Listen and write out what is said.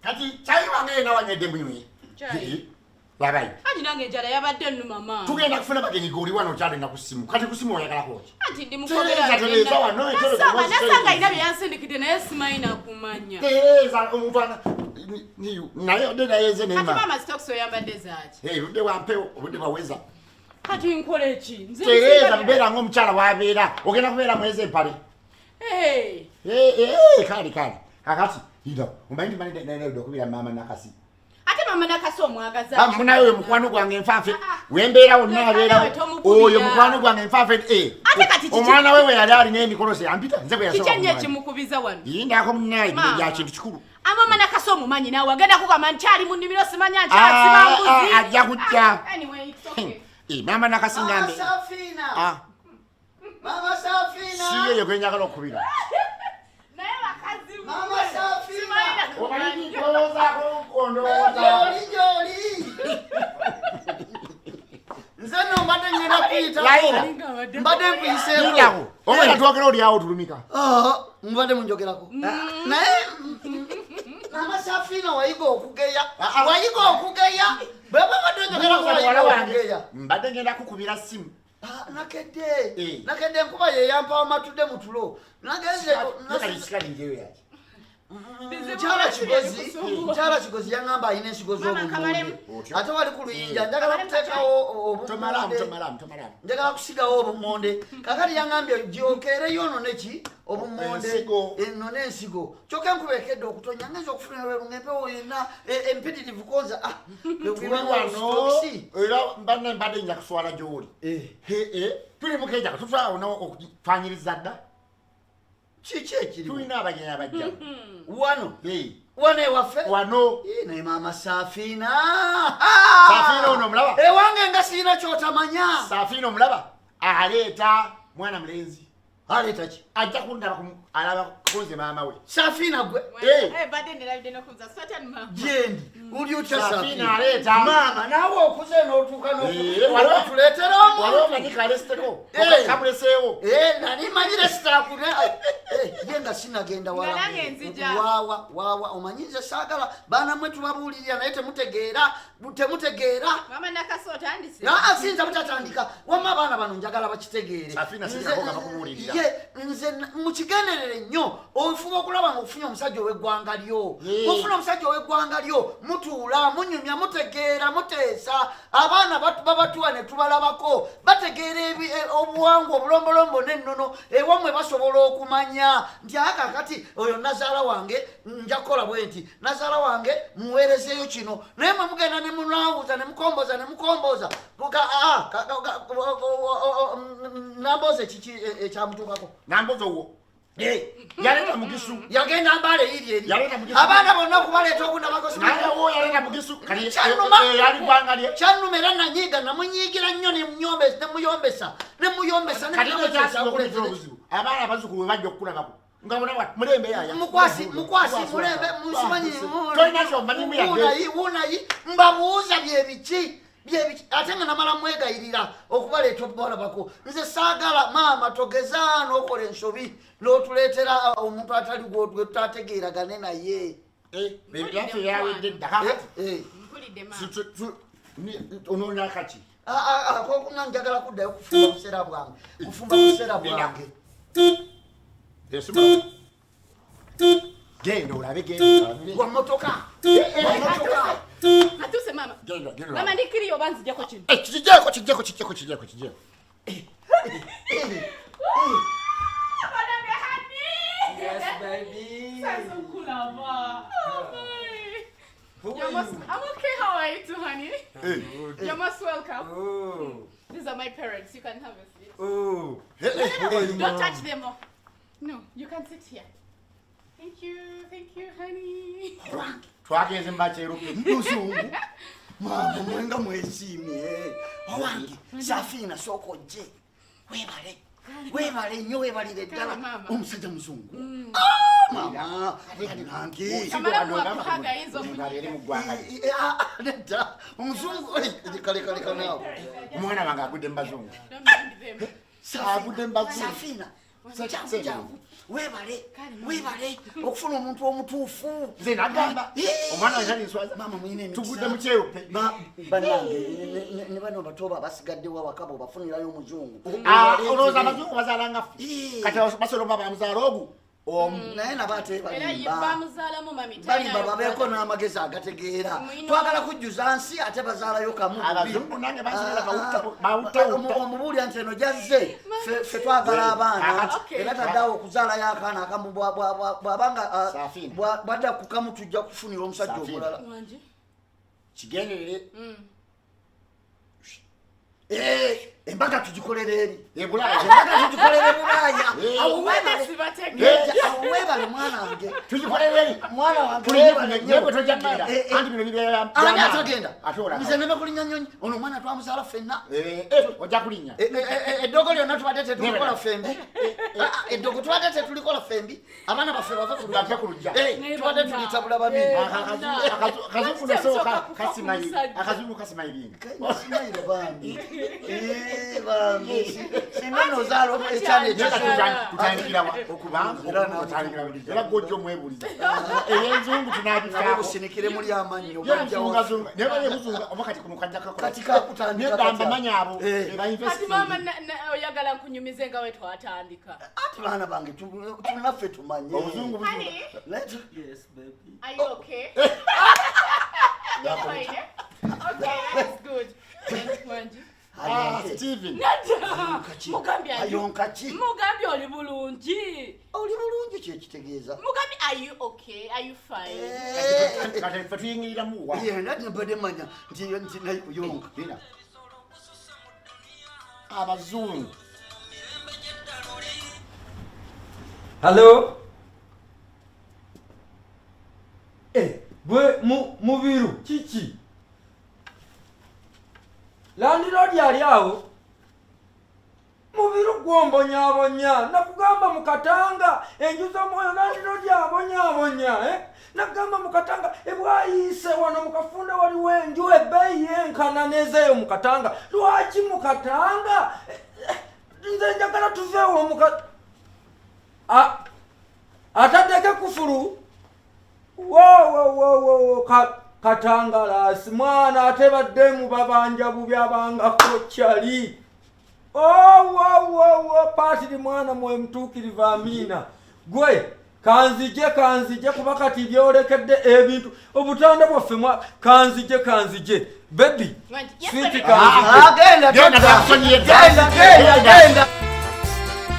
Kati kyayi wange yena wanywedde munywe. Labayo. Anti nange enjala yabadde ennuma maama. Tugenda kufuna bagenyi goli wano okyalinda ku ssimu. Kati ku ssimu oyagalako ki? Anti ndi mukogera. Tereza tereza wano tereza. Nasanga alina bye yansindikidde naye simanyi na kumanya. Tereza omuntu ana naye odde naye nze nema. Kati maama stocks oyambadde zaaki? Hey, obudde bwa mpewo, obudde bwa weza. Kati nkole ki? Nze Tereza mbeera ng'omukyala w'abeera. Ogenda kubeera mwezi empale. Hey. Hey, hey, kale kale. Kakati, ida, omanyi nti manyi naye okubira maama Nakasi. Ate mama Nakasi omwagaza. Ah, munaye oyo mukwano gwange enfanfe. Ah, ah. Wembeera wonna abeerawo. Oyo mukwano gwange enfanfe. Eh. Ate kati kiki? Omwana we we yali alina emikolo ze yampita nze bwe yasooka. Kiki ennyo ekimukubiza wano? Yindako munnaye bino bya kintu kikulu. Amama Nakasi omumanyi naawe agenda kugamba nkyali mu nnimiro simanya nkyasiba mbuzi. Ajja kujja. Anyway, it's okay. Eh, mama Nakasi ngambe. Mama Safina. Ah. Mama Safina. Siyo ye gwenjagala okubira. Naye bakazi Mama Safina. Omanyi ndowoozaako ndowooza. Joli joli. Nze nno mbadde ngenda kuyita. Laila. Mbadde nkuyiseeko. Lindako. Obwedda twogera oli awo tulumika. Ah, mubadde munjogerako. Naye Mama Safina wayiga okugeya. Ah, ah. Wayiga okugeya. Bwe babadde njogerako wayiga okugeya. Mbadde ngenda kukubira simu. Ah, nakedde eh. Nakedde enkuba yeyampawa matudde mu tulo nagenze mukyala kigozi mukyala kigozi yaŋamba alina ensigo z'obumonde ate wali ku luyinja njagala kuteekawo obumonde njagala kusigawo obumonde kakati yaŋambye gyokeereyo onone ki obumonde enone ensigo kyokka enkuba ekedde okutonya ngenza okufuna lweru ngaempewo yenna e, empitirivu konza ah, wano era mbadde mbadde nja kuswala gyoli eh. Eh, tuli mukeja tutwala okufanyiriza dda kiki ekiri tulina abagenyi abajja wano wano ewaffe wano naye maama safiina safiina ono omulaba ewange nga sirina kyotamanya safiina omulaba aleeta mwana mulenzi aleeta ki ajja kundaba alaba kunze maama we safina gwe eh. eh, badde nerabidde nokuza satani maama jendi uli otya safina aleeta maama naawe okuze n'otuuka n'okutuleetera eh, omuntu waliwo omanyi kalesiteko kamuleseewo nali manyire sitakune ye nga sinagenda walawawa wawa omanyi nze saagala baana mwe tubabuulirira naye temutegeera temutegeera mama nakaso otandise aa siyinza butatandika wamma abaana bano njagala bakitegeere ye nze mukigenderere nnyo ofuba okulaba nga ofunye omusajja ow'eggwanga lyo ofuna omusajja ow'eggwanga lyo mutuula munyumya mutegeera muteesa abaana babatuwa ne tubalabako bategeera e, obuwangwa obulombolombo n'ennono ewammwe basobola okumanya nti akakati oyo nazaala wange nja kukola bwe nti nazaala wange muweerezeeyo kino naye mwe mugenda ne munawuza ne mukomboza ne mukomboza ah, namboza ekiki e, ekyamutuukako namboza owo eh, yaleeta mugisu yagenda mbaale yiri eri abaana bonna okubaleeta okunabakosiyaleeta mugisu kyannuma era nanyiiga namunyiigira nnyo nemuyombesa nemuyombesa abaana abazukulu webajja okukulabako nga bona bwa mulembe yaya mukwasi mukwasi mulembe musimanyi tolina kyomanyi muyadde wunayi mbabuuza byebiki byebiki ate nga namala mwegayirira okubaleeta okubalabako nze saagala maama togeza n'okola ensobi n'otuleetera omuntu atali gwetutategeeragane naye eh, byaffe byawedde dda kakati eh, eh. onoonya kaki ah, ah, ah, kokuna njagala kuddayo kufumba buseera bwange kufumba buseera bwange Genda olabe genda. Wa motoka. Wa motoka. Atuse mama. Genda genda. Mama ndikiriyo banzijako kino. Eh kijeko kijeko kijeko kijeko kijeko. Yes, baby. Sasa kulaba. Oh my. You're most, I'm okay. How are you too, honey? Hey. You're most welcome. Oh. These are my parents. You can have a seat. Oh. No, no, no. Don't touch them. No, you can sit here. Thank you, thank you, honey. Twagenze mbakyerupe. Muzungu. Mama mwenga mwesiimye. Owange, Safina sooka ojje. Weebale. Weebale nnyo weebalire ddala. Omusajja muzungu. Mm. Ah, mama, nange. Nedda. Omuzungu kale kale kale naawe. Omwana wange agudde mu bazungu. Agudde mu bazungu. Safina. Jangu jangu. Webale, webale okufuna omuntu omutuufu. Nze nagamba omwana wange talinswaza. Maama muyina emikisa. Tugudde mu kyewupe. Bannange, ne bano bato abasigaddewo awaka bw'obafunirayo omuzungu. Olowooza abazungu bazaala nga ffe? Kati basobola okuba bamuzaala ogu? Naye nabo ate balimba. Bamuzaalamu mami, Balimba babeeko n'amagezi agategeera. Twagala kujjuza nsi ate bazaalayo kamu. Abazungu nange basobola bawutta. Omubuulira nti eno gyazze ffe twagala abaana era taddawo okuzaalayo akaana akamu bw'abanga bwadda ku kamu tujja kufunira omusajja omulala. Kigenderere. Embaga tugikolere eri. Ebulaaya. Embaga tugikolere Bulaaya. Awo weebale mwana wange. Tugikolere eri. Mwana wange weebale nnyo. Naye tojja kugenda. Anti bino bibeera Ani atagenda? Nze neme kulinnya nnyonyi. Ono omwana twamuzaala ffenna. Ojja kulinnya. Eddogo lyonna tubadde tetulikola ffembi. Eddogo tubadde tetulikola ffembi. Abaana baffe bave ku lujja. Tubadde tulitabula babiri. Akazungu nasooka kasimanyi. Akazungu kasimanyi. Kasimanyi bambi. Bambi. Singa n'ozaala ekyana ekyo. Tutandikirawa okubanga era gojja omwebuliza. Ey'enzungu tunabifaako. Businikire muli amannyo. Zungazunga. Naye bali ebuzunga oba kati kuno kajja kakola. Kati kakutandika. Naye manya abo eba Kati maama oyagala nkunyumize nga we twatandika. Ati baana bange tunaffe tumanye. Obuzungu buzunga. Yes baby. Are you okay? You're fine, eh? Okay, that's good. Wanji. Steven. Ayonka ki? Mugambye oli bulungi. Oli bulungi kye kitegeeza. Mugambye are you okay? Are you fine? Kati ffe tuyingiriramu wa? Ye nati mbadde manya nti naye kuyonka. Abazungu. Hello? Gwe mubiru kiki? Landlord ali awo. Mubiru gwombonyaabonya. Nakugamba mu Katanga enju z'omwoyo landlord abonyaabonya. Nakugamba mu Katanga ebwayiise wano mu Kafunda waliwo enju ebbeeyi yenkana n'ezeeyo mu Katanga. Lwaki mu Katanga? Nze njagala tuveewo mu ataddeko kufulu. Wo Katangalasi mwana ate badde mu babanja bubi abangako kyali. Oh, patiri mwana mwe mutuukirivu amiina. Gwe kanzije kuba kati byolekedde ebintu obutanda bwaffe kanzije baby. Sweet kanzije. Genda.